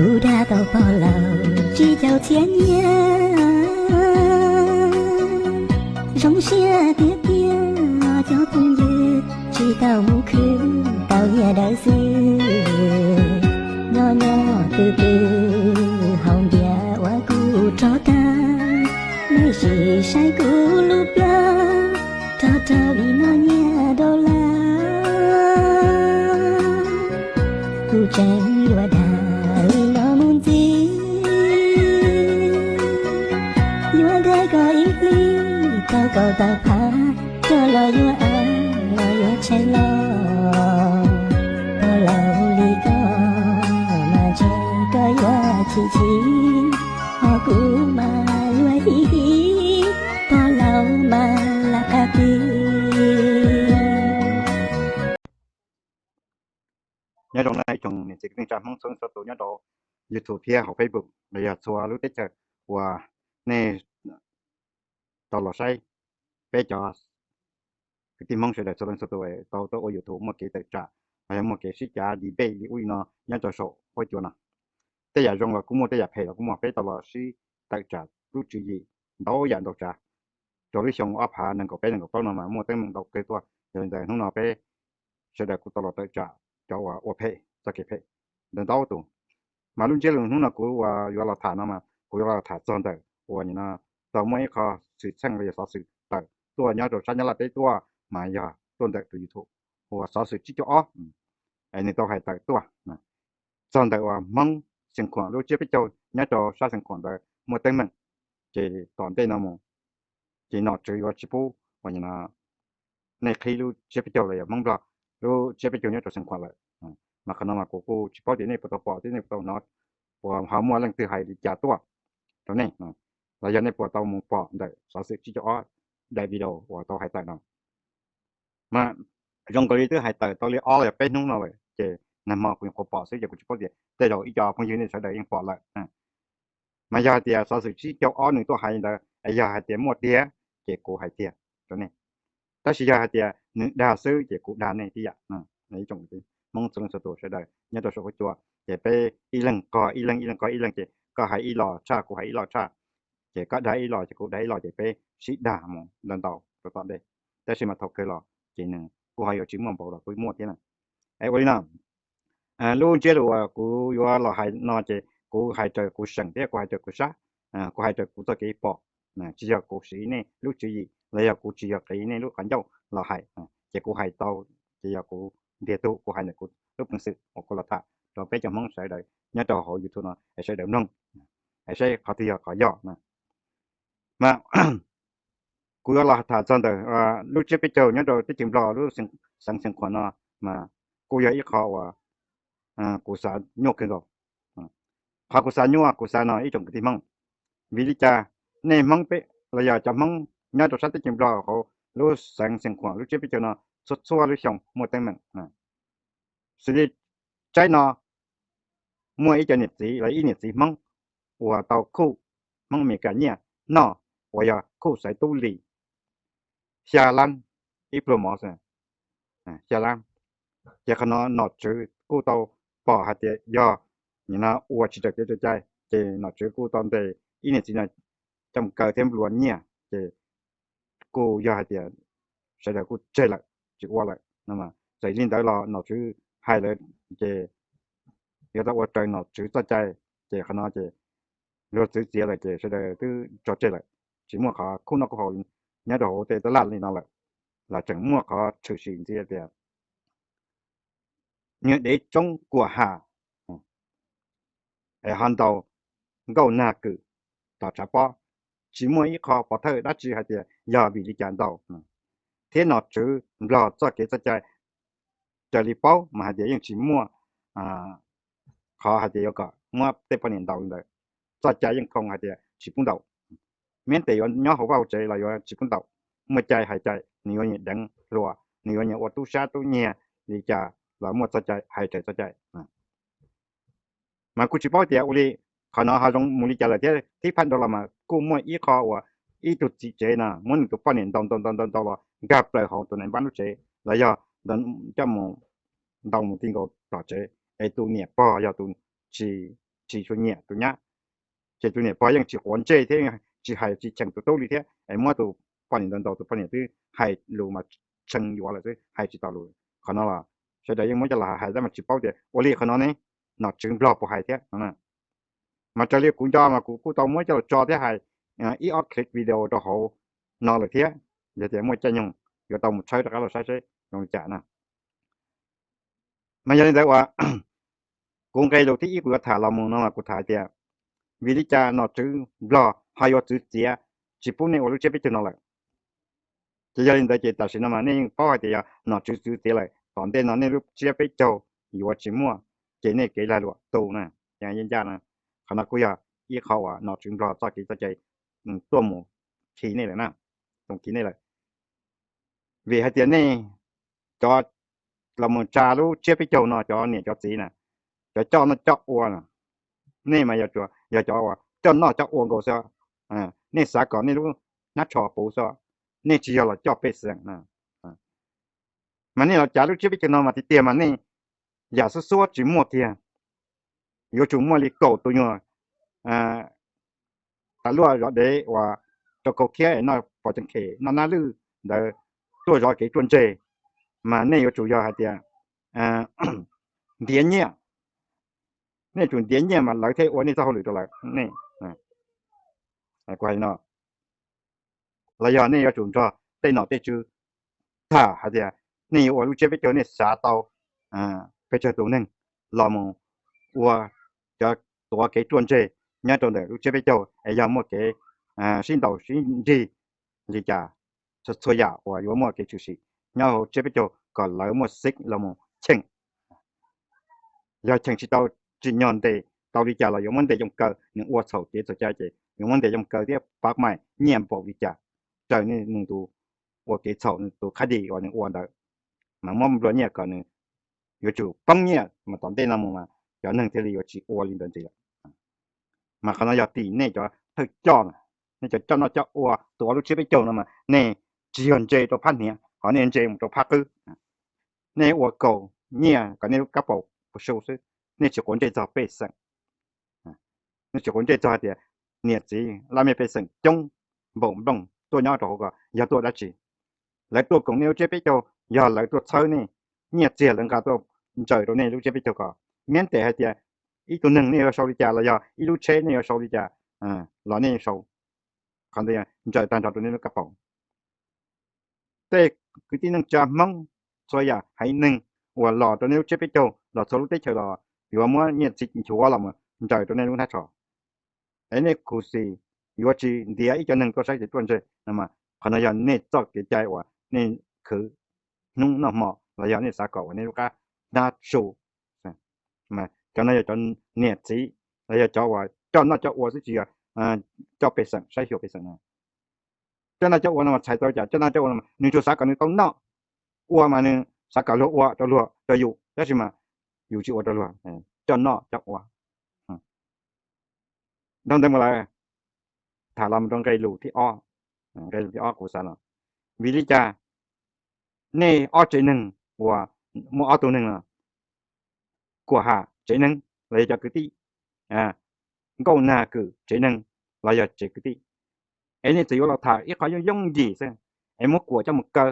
Kuv dag tau pog laus tsib caug txhiab nyiaj, zoo siab tiag tiag cov phooj ywg, tsis tau mus khwv tau nyiaj dawb xwb. Nyob nyob twb twb haus npias uas kuv rog tag, nej sim saib kuv lub plab, rog rog li no nyiaj dollar. Kuv tseem yuav dag li no mus ntxiv, yuav dag kom ib hlis tau kaum tawm phav, coj los yuav av los yuav tshais los. Pog laus li koj mas ntshe koj yuav chim chim, ho kuv mas yuav hiv hiv, pog laus mas lam qab ti. Nyob zoo na ib tsoom niam txiv kwv tij neej tsa Hmoob txhua leej txhua tus nyob rau YouTube thiab hauv Facebook los yog txhua lub teb chaws uas nej tau los saib peb cov kwv tij Hmoob sawv daws txhua leej txhua tus tau tuaj ua YouTube muaj kev tawm tsam los yog muaj kev sib cav debate li ub li no nyob rau saum huab cua no. Tej yam zoo los kuj muaj, tej yam phem los kuj muaj, peb tau los sib tawm tsam lub tswv yim ntau yam ntau tsav. Rau lub xyoo ob phav nees nkaum peb nees nkaum plaub no mas muaj teeb meem ntau kawg tuaj, yog li ntawd hnub no peb sawv daws kuj tau los tawm tsam cov uas ua phem txoj kev phem ntau ntau tus. Mas lub ntsiab lus hnub no kuv uas yuav los tham no mas kuv yuav los tham txog ntawm uas nim no tau muaj ib qho xwm txheej los yog xov xwm tawm tuaj nyob rau sab Nyab Laj teb tuaj, mas yog tuaj ntawm tus YouTube uas Xov Xwm Tsib Caug Ob, es nws tau hais tawm tuaj txog ntawm uas Hmoob Xeev Khuam lub tsiab peb caug nyob rau sab Xeev Khuam ntawd muaj teeb meem. Ces tom ntej no mus ces nom tswv yuav tsis pub uas nim no nej qhib lub tsiab peb caug los yog Hmoob Nplog lub tsiab peb caug nyob rau Xeev Khuam lawm. Mas qhov no mas kuv kuj tsis paub tias nej puas tau pom thiab nej puas tau hnov, puas ho muaj leej twg hais li cas tuaj rau nej, los yog nej puas tau mus pom ntawm Xov Xwm Tsib Caug Ob daim video uas tau hais tawm no. Mas zoo nkaus li twb hais tawm tau li ob los yog peb hnub no lawm, ces nag hmo kuv nyuam qhuav pom xwb ces kuv tsis paub tias tej zaum ib co phooj ywg nej sawv daws yeej pom lawm. Mas yog hais tias Xov Xwm Tsib Caug Ob nws tuaj hais li ntawd es yog hais tias muaj tiag ces kuv hais tiag rau nej. Tab sis yog hais tias nws dag xwb ces kuv dag nej tib yam. Hmoob txhua leej txhua tus sawv daws nyob rau saum huab cua, ces peb ib leeg qog ib leeg, ib leeg qog ib leeg, ces koj hais ib los tshaj kuv hais ib los tshaj, ces koj dag ib los ces kuv dag ib los, ces peb sib dag mus ntau ntau rau tom ntej. Tab sis mas thaum kawg los ces nws kuj ho yuav tsis muaj npaum los kuj muaj thiab na. Es ua li no, lub ntsiab lus uas kuv yuav los hais no ces kuv hais raws kuv seem thiab kuv hais raws kuv sab, kuv hais raws kuv txoj kev pom, tsis yog kuv siv nej lub tswv yim los yog kuv tsis yog qiv nej lub qhov ncauj los hais. Ces kuv hais tau, ces yog kuv ntiag tug kuv hais ntawm kuv lub peev xwm uas kuv los tham rau peb cov Hmoob sawv daws nyob rau hauv YouTube no es sawv daws mloog, es saib qhov twg yog qhov yog na. Mas kuv yuav los tham txog ntawm lub tsiab peb caug nyob rau teb chaws Nplog lub xeev Xeev Khuam no, mas kuj yog ib qho uas kuv xav nyuaj kawg nkaus. Qhov kuv xav nyuaj kuv xav no ib tsoom kwv tij Hmoob, vim li cas nej Hmoob peb los yog cov Hmoob nyob rau sab teb chaws Nplog hauv lub xeev Xeev Khuam lub tsiab peb caug no txhua txhua lub xyoo muaj teeb meem. Xws li tsaib no muaj ib co niam txiv los ib niam txiv Hmoob uas tau khuj Hmoob Amelikas nyiaj noj uas yog khuj xaiv tub li xya lab ib pluag mov, xya lab. Ces qhov no nom tswv kuj tau pom hais tias yog nim no ua tsis raws kev raws cai, ces nom tswv kuj tau ntes ib niam txiv no coj mus kaw thiab nplua nyiaj, ces kuj yog hais tias sawv daws kuj tseg lawm tsis ua lawm. Txawm li ntawd los nom tswv hais lawm ces yuav tau ua raws nom tswv txoj cai, ces qhov no ces luag txwv txiav lawm ces sawv daws twb tso tseg lawm, tsis muaj qhov khuj noj khuj haus nyob rau hauv tej tab laj li no lawm, los tseem muaj qhov tshwm sim ntxiv tias niag dev tsoob kuam ham es ho ntaus nkauj nag kwm tom tshav pob, tsis muaj ib qho pov thawj dab tsi hais tias yog vim li cas ntaus, thiab nom tswv Nplog txoj kev txoj cai raws li paub mas hais tias yeej tsis muaj qhov hais tias yuav kom muab tej poj niam ntaus li ntawd. Txoj cai yeej koo hais tias tsis pub ntaus, miab tes yuav nyob hauv vaj hauv tsev los yuav tsis pub ntaus. Muaj cai hais cai, nws yuav nyiam deev hluas, nws yuav nyiam ua tub sab tub nyiag li cas los muaj txoj cai hais raws txoj cai. Mas kuj tsis paub tias ua li qhov no ho zoo mus li cas lawm thiab, thib phaj nrog los mas kuj muaj ib qho uas ib tug txiv tsev no muab nws tus poj niam ntaus ntaus ntaus ntaus ntaus los nkag plaws hauv tus nais npab lub tsev los yog coj mus ntaus mus ti nkaus tom tsev, es tus niam pog yog tus tsis tsis tshua nyiam tus nyab. Ces tus niam pog yeej tsis quav ntsej thiab tsis hais tsis cheem tus tub li thiab es muab tus poj niam ntaus ntaus, tus poj niam twb hais lus mas tshee yuav lawm xwb, hais tsis tau lus. Qhov no los sawv daws yeej muab coj los hais tab mas tsis paub tias ua li qhov no ne nom tswv Nplog puas hais thiab no. Mas raws li kuv nco mas kuv kuj tau muab coj los tso thiab hais ib ob clip video rau hauv no lawm thiab. Yog tias muaj caij nyoog yuav tau mus tshawb rov qab los saib seb zoo li cas na. Mas yog li ntawd uas kuv nqe lus thib ib kuv yuav tham los mus no mas kuv tham hais tias vim li cas nom tswv Nplog ho yuav txwv txiav tsis pub nej ua lub tsiab peb caug no lawm. Ces yog li ntawd ces tam sim no mas nej yeej paub hais tias yog nom tswv txwv txiav lawm tom ntej no nej lub tsiab peb caug yuav tsis muaj, ces nej kev lag luam tu na, yeej ncaj na. Qhov no kuj yog ib qho uas nom tswv Nplog txoj kev txoj cai tuaj mus khi nej lawm na, tuaj khi nej lawm. Vim hais tias nej cov los mus tsa lub tsiab peb caug no cov niam cov txiv na, cov coj noj coj ua na, nej mas yog cov uas coj noj coj ua nkaus xwb. Nej xav kom nej lub hnab tsho puv xwb, nej tsis yog los coj pej xeem na. Mas nej los cav lub tsiab peb caug no mas tiag tiag mas nej yam xub xuab tsis muaj kiag. Yuav tsum muaj li kaum tus nyuag tas luaj zov dev uas rau kaum khiab es noj pos cees khem noj nab lwj ntawd tuaj zov kev ruaj ntseg, mas nej yuav tsum yog hais tias ntiav nyiaj. Nej yuav tsum ntiav nyiaj mas lawv thiaj ua nej txoj hauj lwm rau lawv. Nej, kuv hais no, los yog nej yuav tsum nrog tej nom tej tswv tham hais tias nej yuav ua lub tsiab peb caug nej xav tau pes tsawg tus neeg los mus ua cov tuav kev ruaj ntseg nyob rau ntawm lub tsiab peb caug es yog muaj kev sib ntaus sib nrig li cas, txhua yam uas yuav muaj kev tshwm sim nyob hauv tsiab peb caug kom lawv muaj xib los mus cheem. Yog cheem tsis tau, tsim nyog ntes tau li cas los yuav muab ntes yoo kaw, nws ua txhaum kev txhaum cai ces yuav muab ntes yoo kaw thiab pab mais nyiaj npaum li cas raws nws tus ua kev txhaum, nws tus khab dis uas nws ua ntawd, mas muab nplua nyiaj kom nws yuav tsum poob nyiaj mas tom ntej no mus mas cov neeg thiaj li yuav tsis ua li ntawd ntxiv lawm. Mas qhov no yog tim nej cov thawj coj, nej cov coj noj coj ua tuav lub tsiab peb caug no mas nej tsis yog ntse rau phab hniav, ho nej ntse mus rau phab qwb. Nej ua kaus nyiaj kom nej lub kab paus puas su xwb, nej tsis quav ntsej txog pej xeem. Nej tsis quav ntsej txog hais tias niam txiv laj mej pej xeem coob npaum nplooj tuaj nyob rau hauv ko yog tuaj dab tsi. Lawv tuaj koom nej lub tsiab peb caug yog lawv tuaj txhawb nej, nyiaj txiag lawv nqa tuaj ntsaws rau nej lub tsiab peb caug ko. Miab ntes hais tias ib tug neeg nej yuav sau li cas los yog ib lub tsheb nej yuav sau li cas los nej sau, qhov ntawd ntsaws tag nrho rau nej lub kab paus. Tej kwv tij neej tsa Hmoob txhua yam haiv neeg uas los rau nej lub tsiab peb caug los txhua lub teb chaws los yuav muab nyiaj txiag nchuav los ntsaws rau nej lub hnab tsho. Es nej khuv xim yuav tsis ntiav ib co neeg tuaj saib kev ruaj ntseg no mas qhov no yog nej txoj kev cai uas nej khwv hnub noj hmo los yog nej xav kom uas nej lub qab hnab su. Mas cov no yog cov niam txiv los yog cov uas coj noj coj ua xwb tsis yog coj pej xeem saib xyuas pej xeem no. Coj noj coj ua no mas txhais tau cas? Coj noj coj ua no nws tsuas xav kom nws tau noj, ua mas nws xav kom luag ua rau luag rau yus tab sis mas yus tsis ua rau luag, coj noj coj ua. Dhau ntawd mus lawm, tham los rau nqe lus thib ob. Nqe lus thib ob kuv xav no, vim li cas nej ob tsev neeg uas muaj ob tug neeg no, Kuam Ham tsev neeg los yog cov kwv tij, Nkauj Nag Kwm tsev neeg los yog tsev kwv tij, es nej txawm yuav los tham ib qho yooj yooj yim xwb, es muab Kuam coj mus kaw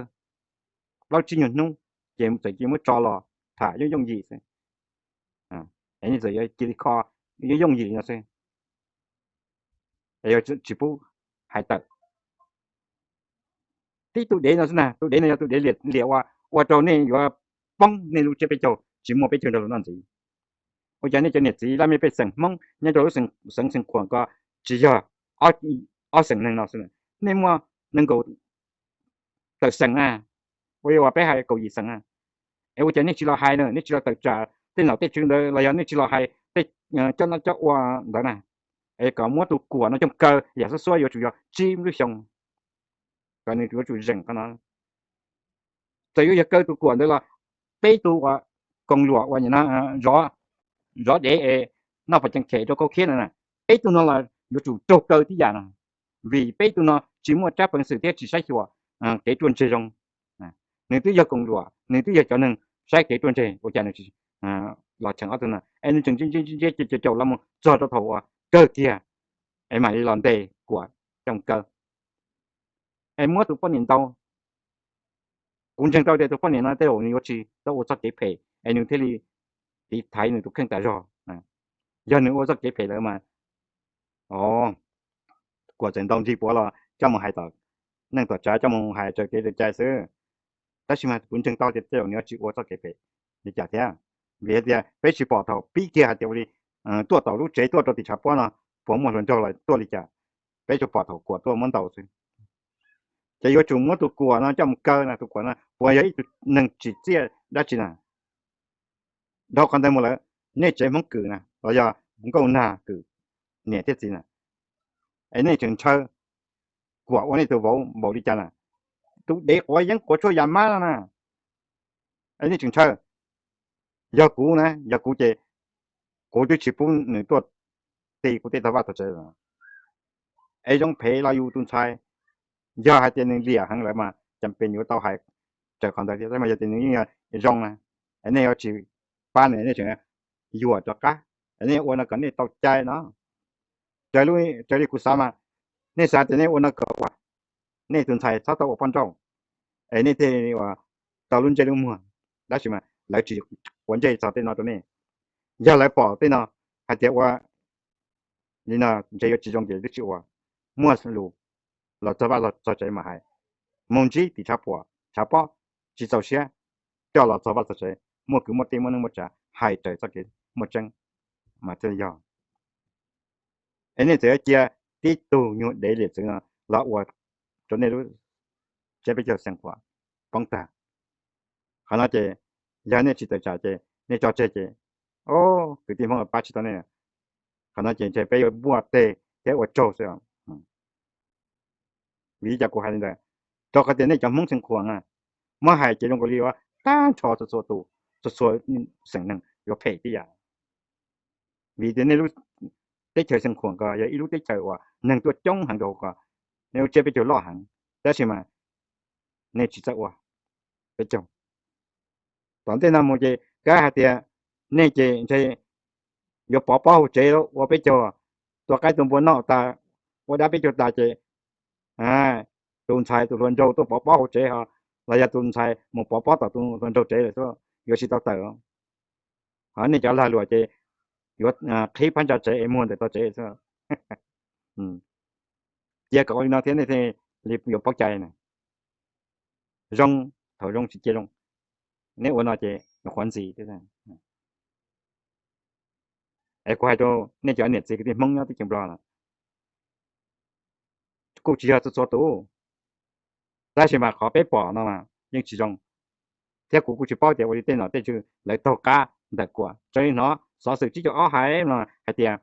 plaub tsib nyuag hnub, ces txawm cia muab tso los tham yooj yooj yim xwb. Es nej txawm yuav cia li kho yooj yooj yim li no xwb, es yuav tsis pub hais tawm. Tib tus dev no xwb na, tus dev no yog tus dev liam ua, ua rau nej yuav poob nej lub tsiab peb caug tsis muaj peb caug nrog luag noj ntxiv. Ua cas nej cov niam txiv laj mej pej xeem Hmoob nyob rau lub xeev Xeev Khuam ko tsis yog ob xeem neeg no xwb, nej muaj nees nkaum tawm xeem na, ua yuav uas peb hais kaum yim xeem na. Es ua cas nej tsis los hais na, nej tsis los tawm tsam tej nom tej tswv ntawd los yog nej tsis los hais tej coj noj coj ua ntawd na, es kom muab tus Kuam no coj kaw yam xub xuab yuav tsum yog tsib lub xyoo kom nws yuav tsum zeem qhov no. Txawm yuav yog kaw tus Kuam ntawd los peb tug uas koom luam uas zov dev es noj pom cees khem rau kaub khiab no na, peb tug no los yuav tsum raug kaw tib yam no, vim peb tug no tsis muaj tsab peev xwm thiab tsis saib xyuas kev ruaj ntseg zoo. Nws twb yog koom luam, nws twb yog cov neeg saib kev ruaj ntseg, ua cas nws tsis los cheem ob tug no? es nws tseem ntsia ntsia ntsia caum caum los mus txog rau thaum uas kawg kiag, es mam li los ntes Kuam coj mus kaw. Es muab tus poj niam ntaus, kuv ntseeg tau tias tus poj niam no tej zaum nws yuav tsis tau ua txoj kev phem es nws thiaj li tiv thaiv nws tus kheej tas zog. Yog nws ua txoj kev phem lawm mas, o, Kuam txawm ntaus nrig puav los coj mus hais tom neej tom tsav, coj mus hais raws kev raws cai xwb. Tab sis mas kuv ntseeg tau tias tej zaum nws yuav tsis ua txoj kev phem li cas thiab, vim hais tias peb tsis pom thaum pib kiag hais tias ua li tuaj tom lub tsev tuaj rau tim tshav pob no puas muaj hluas nraug los tuaj li cas, peb tsuas pom thaum Kuam tuaj muab ntaus xwb. Ces yuav tsum muab tus Kuam no coj mus kaw na, tus Kuam no puas yog ib tug neeg tsim txiaj dab tsi na. Dhau qhov ntawd mus lawm, nej tsev Hmoob Kwm na los yog nkauj nag Kwm niam thiab txiv na, es nej tseem ntshaw Kuam ua nej tus vauv npaum li cas na, tus dev quav yeeb quav tshuaj yam mab no na, es nej tseem ntshaw. Yog kuv na, yog kuv ces kuv twb tsis pub nws tuaj ti kuv tej tog vaj tog tsev lawm. Es zoo phem los yus tus ntxhais, yog hais tias nws liam heev lawm mas cas pes yuav tau hais raws qhov ntawd thiab, mas yog tias nws yeej zoo na, es nej yuav tsis pab nws, nej tseem yuam rov qab, es nej ua no kom nej tau cai no. Raws li kuv xav mas, nej xav tias nej ua no kom uas nej tus ntxhais txhob tau ua poj nrauj, es nej thiaj li uas tau lub ntsej lub muag, tab sis mas lawv tsis quav ntsej txog tej no rau nej. Yog lawv pom tej no hais tias ua li no ntshe yuav tsis zoo ces twb tsis ua. Muaj lus los txog vaj los txog tsev mas hais, mus ntsib tim tshav puam tshav pob, tsis txaus siab coj los txog vaj txog tsev, muaj kwv muaj tij muaj neej muaj tsav hais raws txoj kev muaj tseeb mas thiaj yog. Es nej txawm yuav cia tib tug nyuag dev liam txwv no los ua rau nej lub tsiab peb caug Xeev Khuam poob tag. Qhov no ces yog nej tsis tawm tsam ces nej tso tseg ces, o, kwv tij Hmoob pab tsis tau nej. Qhov no ces ntshe peb yuav npuaj teg thiab ua tsaug xwb. Vim li cas kuv hais li ntawd? Rau qhov tias nej cov Hmoob Xeev Khuam na, muab hais ces zoo nkaus li uas tag nrho txhua txhua tus, txhua txhua xeem neeg yuav phem tib yam. Vim tias nej lub teb chaws Xeev Khuam ko yog ib lub teb chaws uas neeg tuaj coob heev rau hauv ko, nej lub tsiab peb caug loj heev, tab sis mas nej tsis txawj ua peb caug. Tom ntej no mus ces kav hais tias nej ces ntshe yuav pov pob hauv tsev ua peb caug, tua qaib tua npua noj tas, ua dab peb caug tas ces tus ntxhais tus hluas nraug tuaj pov pob hauv tsev ho, los yog tus ntxhais mus pov pob tom tus hluas nraug tsev lawm xwb, yuav tsis tau tawm. Ho nej cov lag luam ces yuav qhib phab ntsa tsev es muag ntawm tog tsev xwb. Cia kom ua li no thiab nej thiaj li yuav paub cai na. Zoo, thaum zoo tsis cia zoo. Nej ua no ces nyuam qhuav ntxiv thiab. Es kuv hais rau nej cov niam txiv kwv tij Hmoob nyob teb chaws Nplog no, kuj tsis yog txhua txhua tus, tab sis mas qhov peb pom no mas yeej tsis zoo, thiab kuv kuj tsis paub tias ua li tej nom tej tswv lawv taug qab ntawm Kuam. Raws li hnov xov xwm tsib caug ob hais no hais tias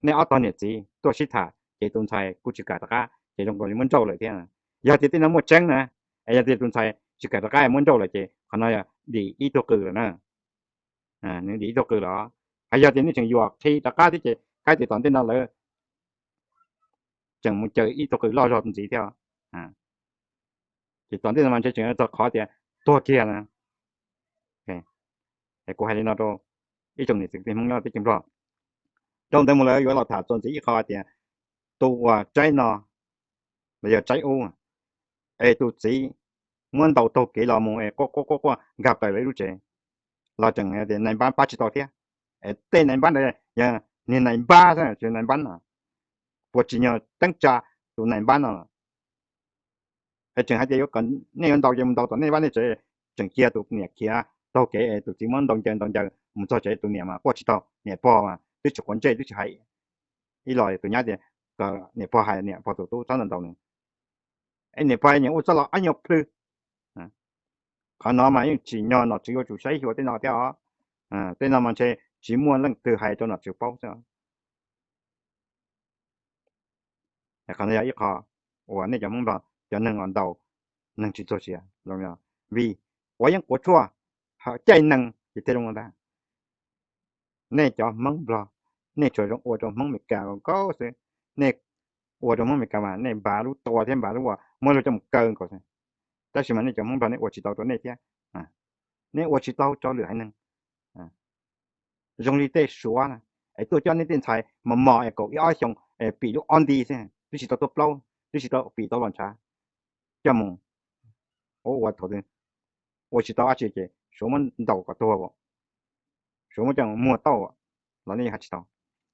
nej ob tog niam txiv tuaj sib tham ces tus ntxhais kuj tsis kam rov qab ces zoo nkaus li muab nrauj lawm thiab. Yog tias tej no muaj tseeb na, es yog tias tus ntxhais tsis kam rov qab muab nrauj lawm ces qhov no yog dim ib tug qws lawm na. Nws dim ib tug qws lawm. Hos yog tias nej tseem yuam qhi rov qab thiab ces kav tias tom ntej no lawv tseem mus caw ib tug qws loj zog ntxiv thiab. Ces tom ntej no mas ntshe tseem txog qhov tias tuag kiag na. Kuv hais li no rau ib tsoom niam txiv kwv tij Hmoob nyob teb chaws Nplog. Dhau ntawd mus lawm yuav los tham txuas ntxiv ib qho hais tias tus uas tsaib no los yog tsaib ub, es tus txiv muab ntaus taug kev los mus es quaj quaj quaj quaj nkag plaws lawv ib lub tsev, los tseem tias nais npab pab tsis tau thiab. Es tej nais npab ntawd yog niag nais npab xwb, tsis nais npab no, puas tsim nyog teeb tsa tus nais npab no los? Es tseem hais tias yuav kom nej yuav ntaus ces mus ntaus tom nej vaj nej tsev. Tseem cia tus niam khiav taug kev es tus txiv muab ntaus ncaws ntaus ncaws mus txog tsev, tus niam mas quaj tsis tau, niam pog mas twb tsis quav ntsej twb tsis hais ib los, tus nyab tias kom niam pog hais niam pog tus tub txhob ntaus ntaus nws. Es niam pog hais niam ua txoj los ob nyuag plhws. Qhov no mas yeej tsim nyog nom tswv yuav tsum saib xyuas tej no thiab os. Tej no mas ntshe tsis muaj leej twg hais rau nom tswv paub xwb. Qhov no yog ib qho uas nej cov Hmoob Nplog cov neeg uas ntaus neeg tsis txuag sia, vim quav yeeb quav tshuaj, caij nees ces thiaj zoo ntag. Nej cov Hmoob Nplog, nej tsuas zoo ua rau Hmoob Meskas nkaus xwb. Nej ua rau Hmoob Meskas mas nej npav lub tua thiab npav lub uas muab luag coj mus kaw nkaus xwb. Tab sis mas nej cov Hmoob Nplog nej ua tsis tau rau nej thiab. Nej ua tsis tau rau lwm haiv neeg. zoo li tej Suav na, es tuaj coj nej tej ntxhais mos mos es kaum ib ob xyoo es pim lub ob nti xwb, twb tsis tau tuaj plaub, twb tsis tau pim tau los ntshav, coj mus ua ua thaum twg ua tsis tau dab tsi ces Suav muab ntaus kom tuag, Suav muab coj muag tauj los nej hais tsis tau.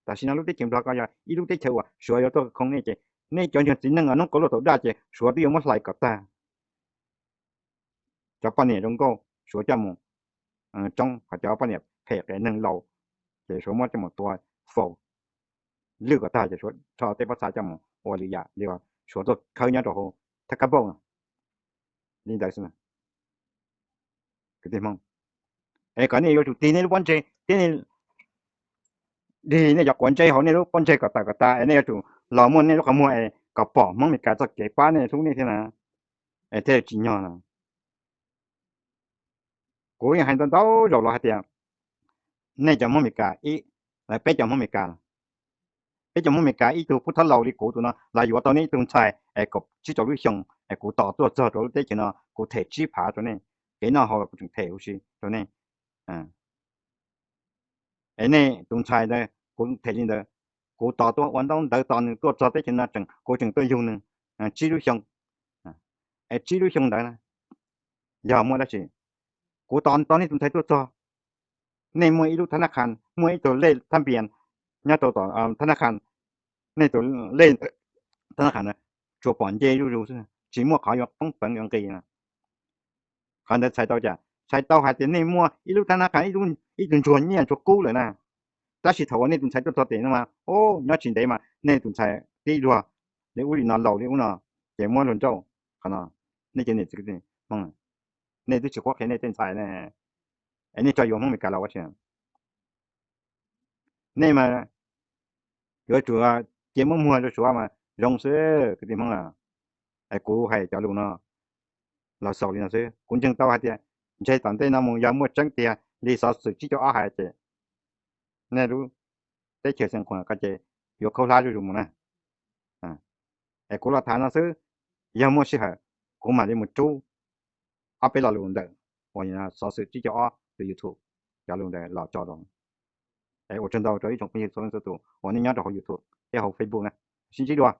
Tam sim no lub teb chaws Nplog ko yog ib lub teb chaws uas Suav yuav tuaj khoo nej ces nej cov ntseeg txiv neej hnub kaum luaj taum daj ces Suav twb yuav muab hlais kom tag. Cov poj niam zoo nkauj Suav coj mus tsoob, ho cov poj niam phem qias neeg laus ces Suav muab coj mus tua faus lwj kom tag ces Suav rho tej pob txha coj mus ua lwm yam li Suav tuaj khawb nyob rau hauv thaj kab npauj no. Li ntawd xwb. Es kom nej yuav tsum tig nej lub pob ntseg thiab nej dig nej cov quav ntsej hauv nej lub pob ntseg kom tawm kom tas es nej yuav tsum los muaj nej lub qhov muag es kom pom Hmoob Meskas txoj kev pab nej hlub nej thiab na, es thiaj tsim nyog no. Kuv yeej hais ntau ntau zaus los hais tias nej cov Hmoob Meskas ib, peb cov Hmoob Meskas, peb cov Hmoob Meskas ib tug pub thab laus li kuv tus no los yuav tau nej ib tug ntxhais es kaum tsib rau lub xyoo es kuv tos tuaj txog rau lub teb chaws no kuv them tsib phav rau nej, kev noj haus los kuv tseem them huv si rau nej. Es nej tus ntxhais ntawd kuv them li ntawd, kuv tos tuaj ua ntaub ntawv tos nws tuaj txog teb chaws no tseem kuv tseem tuaj yug nws tsib lub xyoo. Es tsib lub xyoo ntawd na yog muaj dab tsi? Kuv tos tos nej tus ntxhais tuaj txog, nej muaj ib lub thab nab qha, muaj ib tug lej thab npias nyob rau tom thab nab qha, nej tus lej thab nab qha na tsuas pom nce zuj zus xwb, tsis muaj qhov yuav poob peev yuav nqis na. Qhov ntawd txhais tau cas? Txhais tau hais tias nej muaj ib lub thab nab qha, ib tug ntsuag nyiaj ntsuag kub lawm na. Tab sis thaum uas nej tus ntxhais tuaj txog tim no mas, o, nyob tsis ntev mas nej tus ntxhais tib luag li ub li no laus li ub no, ces muab luag nrauj. Qhov no nej cov niam txiv kwv tij Hmoob, nej twb tsis qhuab qhia nej tej ntxhais ne, es nej tso yuav Hmoob Meskas los ua tsi? Nej mas yuav tsum cia muab muag rau Suav mas zoo xwb kwv tij Hmoob. Es kuv hais cov lus no los xaus li no xwb. Kuv ntseeg tau hais tias ntshe tom ntej no mus yog muaj tseeb tiag li xov xwm tsib caug ob hais ces nej lub teb chaws Xeev Khuam ko ces yuav khaub hlab zuj zus mus na. Es kuv los tham no xwb, yog muaj sij hawm kuv mam li mus rub ob peb lo lus ntawm uas xov xwm tsib caug ob tus YouTube cov lus ntawd los tso rau. Es ua tsaug ntau rau ib tsoom phooj ywg txhua leej txhua tus uas nej nyob rau hauv YouTube thiab hauv Facebook na. Sib ntsib dua.